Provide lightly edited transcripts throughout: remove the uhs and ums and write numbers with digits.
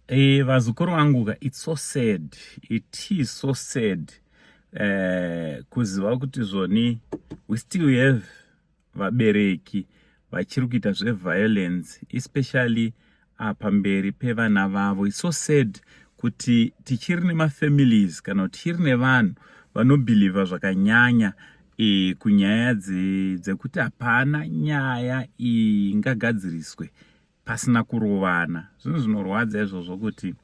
Vazukuru vangu ka, it's so sad, it is so sad kuziva kuti zvoni we still have vabereki vachiri kuita zveviolence, especially pamberi pevana vavo. It's so sad kuti tichiri nemafamilies kana kuti tichiri nevanhu vanobhilivha zvakanyanya kunyaya dzekuti hapana nyaya ingagadziriswe pasina kurovana. Zvinhu zvinorwadza izvozvo kuti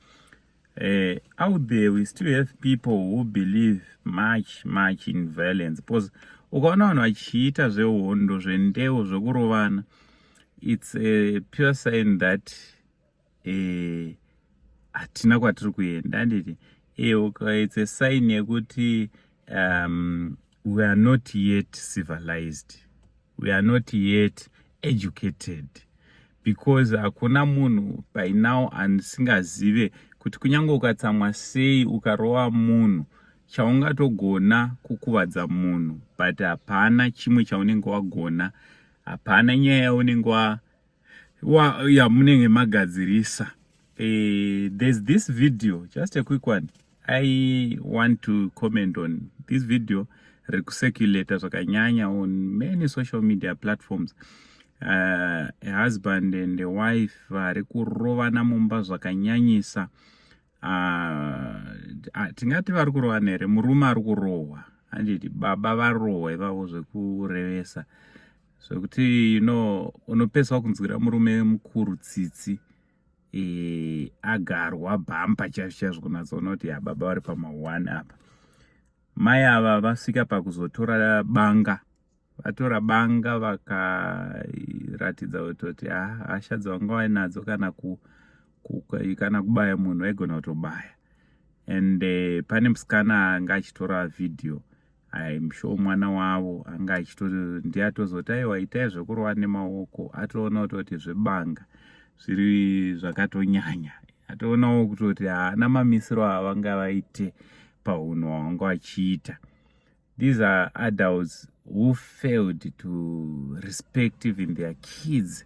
out there we still have people who believe much much in violence, because ukaona vanhu vachiita zvehondo, zvendeo, zvekurovana, it's a pure sign that hatina kwatiri kuenda, handiti? It's a sign yekuti we are not yet civilized, we are not yet educated, because hakuna munhu by now asingazive kuti kunyange ukatsamwa sei, ukarova munhu, chaungatogona kukuvadza munhu, but hapana chimwe chaunenge wagona, hapana nyaya yaunenge yamunenge magadzirisa. There's this video, just a quick one I want to comment on, this video riri kucirculata zvakanyanya on many social media platforms. A husband and a wife vari kurovana mumba zvakanyanyisa. Tingati vari kurovana here? Murume ari kurohwa, handiti? Baba varohwa ivavo zvekurevesa, zvekuti unopeswa kunzwira murume mukuru tsitsi. Agarwa bhampa chaizvo chaizvo, kunatsoona kuti ya, baba vari pama1 apa. Mai ava vasvika pakuzotora banga, vatora banga, vakaratidza kutoti hasha dzavanga vainadzo, kana kubaya munhu vaigona kutobaya. And pane musikana anga achitora vhidhiyo, I'm sure mwana wavo anga achito, ndiye atozoti, "Aiwa, itai zvekurova nemaoko." Atoona kutoti zvebanga zviri zvakatonyanya, atoonawo kutoti haana mamisiro avanga vaite paunhu hwavanga vachiita. These are adults who failed to respect even their kids,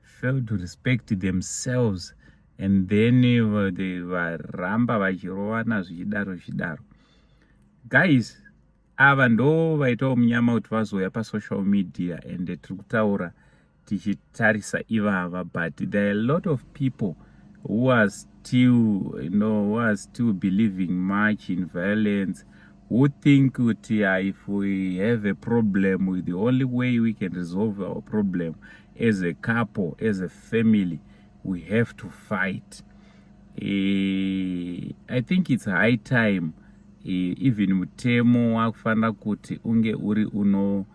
failed to respect themselves, and then varamba vachirovana zvichidaro zvichidaro. Guys, ava ndo vaitawo munyama kuti vazouya pasocial media, and tiri kutaura tichitarisa ivava, but there are a lot of people who are still believing much in violence, who think kuti if we have a problem, the only way we can resolve our problem as a couple, as a family, we have to fight. I think it's high time even mutemo wakufanira kuti unge uri uno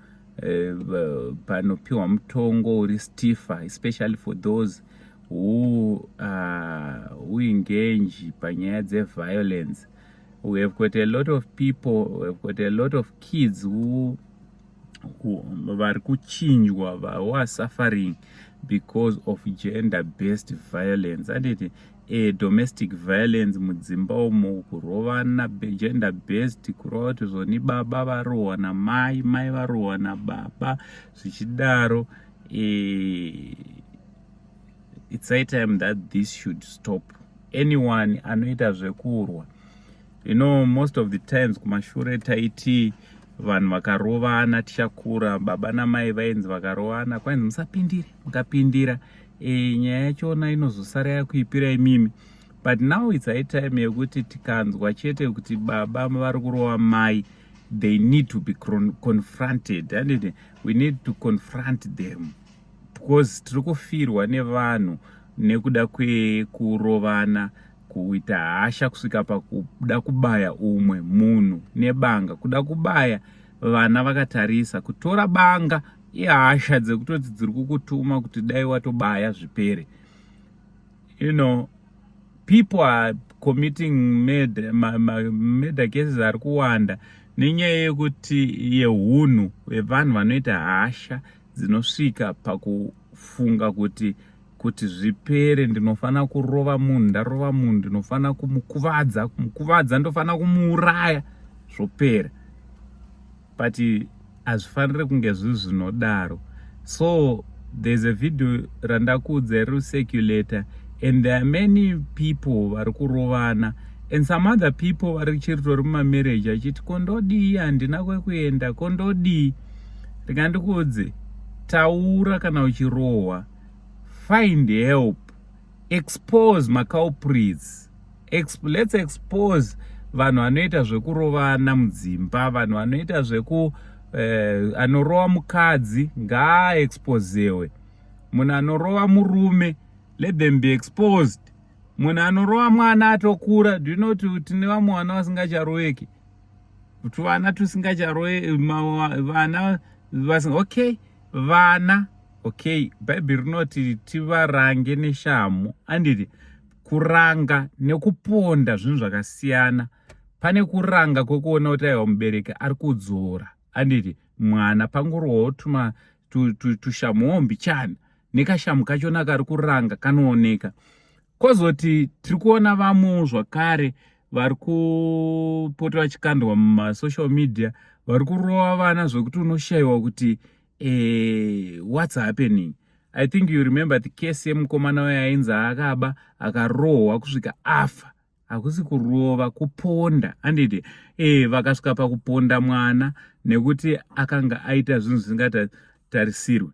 panopiwa mutongo uri stiffer, especially for those who engage panyaya dzeviolence. We have got a lot of people, we have got a lot of kids who vari kuchinjwa, who are suffering because of gender based violence, anditi? Domestic violence mudzimba umo, kurovana, gender based, kurova kuti zvoni baba varohwa namai, mai varohwa nababa, zvichidaro. It's high time that this should stop. Anyone anoita zvekurwa, most of the times kumashure taiti vanhu vakarovana tichakura, baba namai vainzi vakarovana, kwainzi musapindire, mukapindira nyaya yachona inozosara yakuipira imimi. But now it's high time yekuti tikanzwa chete kuti baba vari kurova mai, they need to be confronted, anditi? We need to confront them, because tiri kufirwa nevanhu nekuda kwekurovana, kuita hasha kusvika pakuda kubaya umwe munhu nebanga, kuda kubaya vana vakatarisa, kutora banga ihasha dzekutoti dziri kukutuma kuti dai watobaya zvipere. People are committing murder cases ari kuwanda nenyaya yekuti yehunhu hwevanhu vanoita hasha dzinosvika pakufunga kuti zvipere ndinofanira kurova munhu, ndarova munhu ndinofanira kumukuvadza, kumukuvadza ndofanira kumuuraya, zvopera. But hazvifaniri kunge zviri zvinodaro. So there's a video randakuudza riri kucirculata. And there are many people vari kurovana and some other people vari chiritori mumamarriage achiti, "Kondodii? Handina kwekuenda, kondodii?" Rikandikuudze, taura kana uchirohwa, find help, expose maculprits. Let's expose vanhu vanoita zvekurovana mudzimba, vanhu vanoita zveku anorova mukadzi ngaaexposewe, munhu anorova murume, let them be exposed, munhu anorova mwana atokura. Do you know kuti tine vamwe vana vasingacharoveki, tuvana tusingacharove, vana vasinga, okay, vana, okay, Bhaibheri rinoti tivarange neshamu, anditi? Kuranga nekuponda zvinhu zvakasiyana. Pane kuranga kwekuona kuti aiwa, mubereki ari kudzora, anditi? Mwana pangorohwawo tuma tushamuwo mbichana, nekashamu kachona kari kuranga kanooneka. Kwozoti tiri kuona vamwewo zvakare vari kupota vachikandwa mumasocial media, vari kurova vana zvekuti unoshayiwa kuti what's happening. I think you remember the case yemukomana uyo ainzi akaba, akarohwa kusvika afa. Hakusi kurova, kuponda, anditi? Vakasvika pakuponda mwana nekuti akanga aita zvinhu zvisingatarisirwi.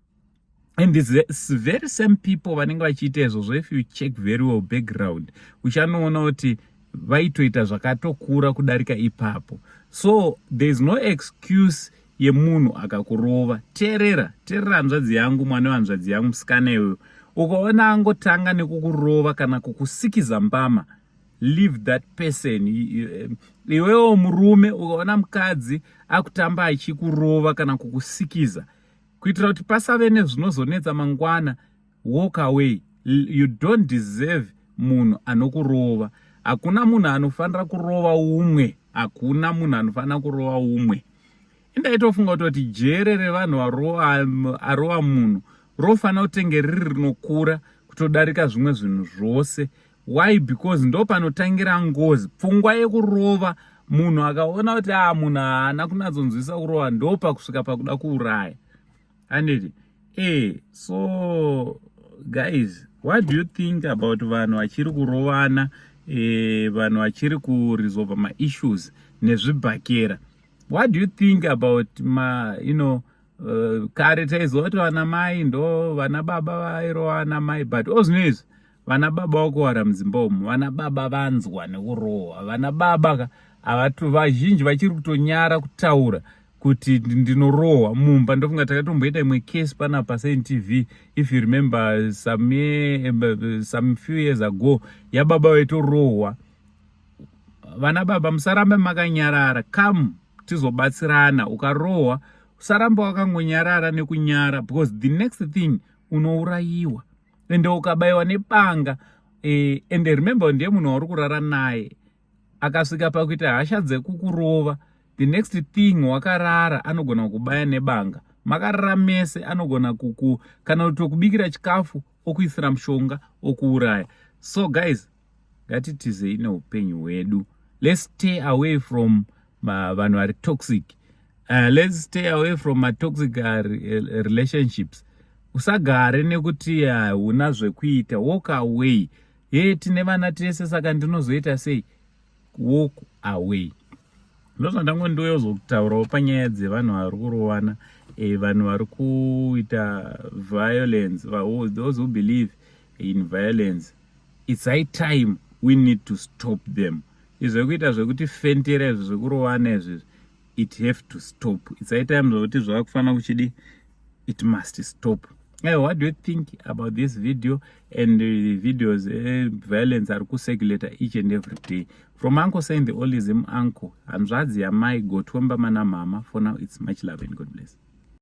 And this very same people vanenge vachiita izvozvo, if you check very well background, uchanoona kuti vaitoita zvakatokura kudarika ipapo. So there is no excuse yemunhu akakurova. Teerera, teerera, hanzvadzi yangu, mwana wehanzvadzi yangu, musikana iyoyo, ukaona angotanga nekukurova kana kukusikiza mbama, leave that person. Iwewo murume, ukaona mukadzi akutamba achikurova kana kukusikiza, kuitira kuti pasave nezvinozonetsa mangwana, walk away. You don't deserve munhu anokurova. Hakuna munhu anofanira kurova umwe, hakuna munhu anofanira kurova umwe. Indaitofunga kutoti jere revanhu arova munhu rofanira kutenge riri rinokura kutodarika zvimwe zvinhu zvose. Why? Because ndo panotangira ngozi, pfungwa yekurova munhu. Akaona kuti a munhu haana kunatsonzwisa kurova, ndo pakusvika pakuda kuuraya, anditi? So guys, what do you think about vanhu vachiri kurovana, vanhu vachiri kuresolva maissues nezvibhakera? What do you think about ma you know kare taiziva kuti vana mai ndo vana baba vairova vana mai, but ozvino izvi vana baba vakuwara mudzimba umu, vana baba vanzwa nekurohwa, vana baba havatu, vazhinji vachiri kutonyara kutaura kuti ndinorohwa mumba. Ndofunga takatomboita imwe case panapa paSNTV, if you remember, some few years ago, yababa vaitorohwa. Vana baba, musarambe makanyarara, come tizobatsirana. Ukarohwa, usaramba wakangonyarara nekunyara, because the next thing unourayiwa, ende ukabayiwa nebanga, ende remember, ndiye munhu wauri kurara naye. Akasvika pakuita hasha dzekukurova, the next thing wakarara, anogona kubaya nebanga. Makarara mese, anogona kuku kana kutokubikira chikafu, okuisira mushonga, okuuraya. So guys, ngatitizei neupenyu hwedu. Let's stay away from vanhu vari toxic. Let's stay away from matoxic relationships. Usagare nekuti hauna zvekuita. Walk away. Ye, tine vana tese, saka ndinozoita sei? Walk away. Ndozvandango ndiyozokutaurawo panyaya dzevanhu vari kurovana, vanhu vari kuita violence, those who believe in violence. It's high time we need to stop them. Izvekuita zvekuti fentera izvo, zvekurovana izvizvi, it have to stop. It's high time zvokuti zvava kufanira kuchidi, it must stop. Hey, what do you think about this video and the videos violence ari kucirculata each and every day? From Uncle Saint, the olism uncle, hanzvadzi yamai gotwemba mana mama. For now, it's much love and God bless.